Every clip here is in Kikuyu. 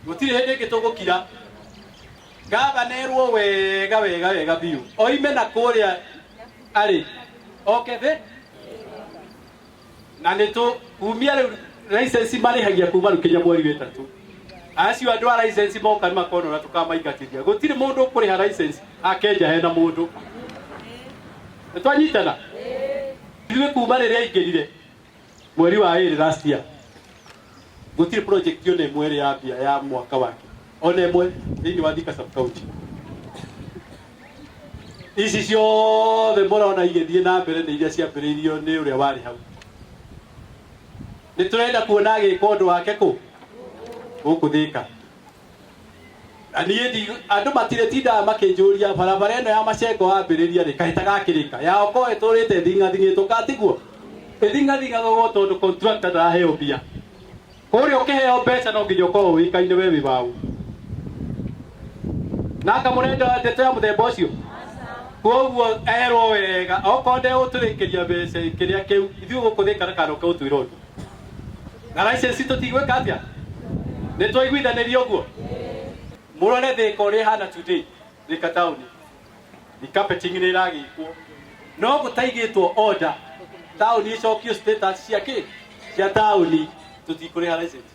Gũtirĩ hĩndĩ ĩngĩ tũgũkira. Gavana erwo wega wega wega biũ oime na kũrĩa arĩ oke thĩ na nĩ tũ kumia rĩu license marĩhagia kuma rĩu kinya mweri wa ĩtatũ. Acio andũ a license moka nĩ makona ũrĩa tũkamaingatithia. Gũtirĩ mũndũ ũkũrĩha license akenja hena mũndũ. Nĩ twanyitana? Ithuĩ kuma rĩrĩa aingĩrire mweri wa ĩrĩ last year, gũtirĩ project ona ĩmwe ĩrĩ yambia ya mwaka wake ona ĩmwe thĩinĩ wa Thika sub county. Ici ciothe mũrona igĩthiĩ na mbere nĩ iria ciambĩrĩirio nĩ ũrĩa warĩ hau. Nĩ tũrenda kuona agĩka ũndũ wake kũ gũkũ Thika. Na niĩ ndi andũ matirĩ tindaga makĩnjũria barabara ĩno ya Macengo wambĩrĩria rĩ kaĩ tagakĩrĩka ya okorwo ĩtũrĩte ĩthing'athing'ĩtwo katiguo ĩthing'athing'agwo tondũ contractor ndaraheo mbia. Kũrĩa ũkĩheo mbeca no nginya ũkorwo ũĩkaine we wĩ waũ. Na anga mũrenda ndeto ya mũthemba ũcio? Koguo erwo wega okorwo ndegũtũrĩkĩria mbeca kĩrĩa kĩu ithuĩ gũkũ Thika ndakanoke gũtwĩra ũndũ. Na license tũtigwĩka atĩa? Nĩ twaiguithanĩria ũguo? Mũrore Thika ũrĩa ĩhana today, Thika town. Carpeting nĩ ĩragĩkwo. No gũtaigĩtwo order taũni ĩcokio status cia kĩ? Cia taũni tũtikũrĩha license.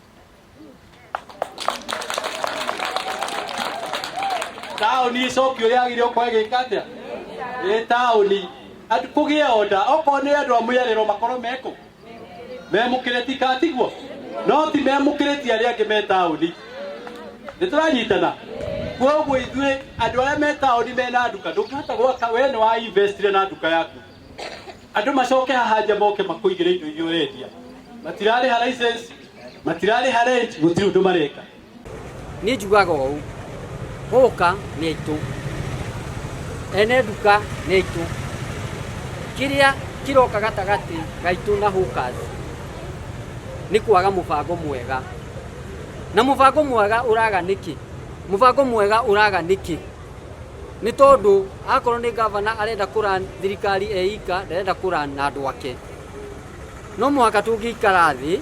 Taũni ĩcokio ũrĩa yagĩrĩirwo gũkorwo ĩgĩka atĩa? Ĩ taũni. Andũ kũgĩe order okorwo nĩ andũ a mũyarĩro makorwo mekũ? Memũkĩrĩti katiguo? No ti memũkĩrĩti arĩa angĩ me taũni. Nĩ tũranyitana? Koguo ithuĩ andũ arĩa me taũni mena nduka ndũngĩhota gwaka we nĩ wa investire na nduka yaku. Andũ macoke haha nja moke makũigĩre indo iria ũrendia. Matirarĩha license, matirarĩha rent, gũtirĩ ũndũ mareka. Niĩ njugaga ũũ, hũka nĩ aitũ, ene nduka nĩ aitũ, kĩrĩa kĩroka gatagatĩ gaitũ na hawkers nĩ kwaga mũbango mwega. Na mũbango mwega ũraga nĩkĩ? Mũbango mwega ũraga nĩkĩ? Nĩ tondũ akorwo nĩ gavana arenda kũ run thirikari e ika, ndarenda kũ run na andũ ake. No mũhaka tũngĩikara thĩ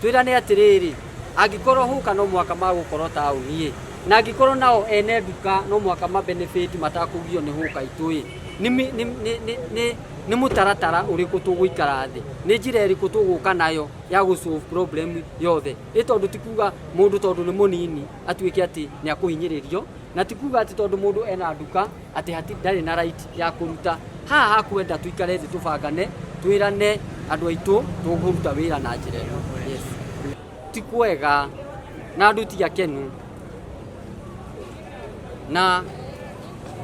twĩrane atĩrĩrĩ, angĩkorwo hũka no mũhaka magũkorwo taũni ĩ, na angĩkorwo nao ene nduka no mũhaka ma benefit matakũgio nĩ hũka itũ ĩ, nĩ mũtaratara ũrĩkũ tũgũikara thĩ, nĩ njĩra ĩrĩkũ tũgũka nayo ya gũ solve problem yothe. Ĩ tondũ ti kuga mũndũ tondũ nĩ mũnini atuĩke atĩ nĩ akũhinyĩrĩrio, na ti kuga atĩ tondũ mũndũ ena nduka atĩ hati ndarĩ na right ya kũruta. Haha hakwenda tũikare thĩ tũbangane, twĩrane andũ aitũ tũkũruta wĩra na njĩra ĩno. Yes. Ti kwega na andũ ti akenu, na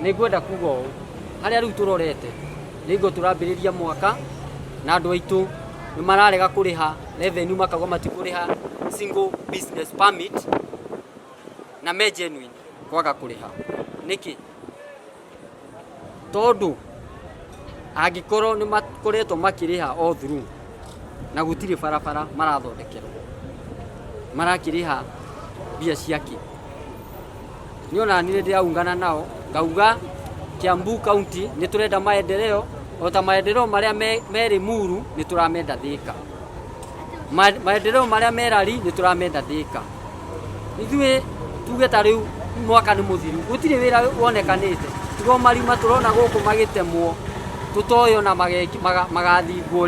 nĩ ngwenda kuga ũũ, harĩa rĩu tũrorete nĩ hingo tũrambĩrĩria mwaka na andũ aitũ nĩ mararega kũrĩha revenue, makauga matikũrĩha single business permit na me genuine kwaga kũrĩha. Nĩkĩ? Tondũ angĩkorwo nĩ makoretwo makĩrĩha all through na gũtirĩ barabara marathondekerwo, marakĩrĩha mbia ciakĩ? Niĩ ona niĩ ndĩraungana nao ngauga Kiambu County nĩ tũrenda maendeleo o ta maendeleo marĩa me Limuru nĩ tũramenda Thika, maendeleo marĩa me Lari nĩ tũramenda Thika. Ithuĩ tuge ta rĩu mwaka nĩ mũthiru, gũtirĩ wĩra wonekanĩte, tiga o marima tũrona gũkũ magĩtemwo tũtoĩ ona magathingwo rĩ.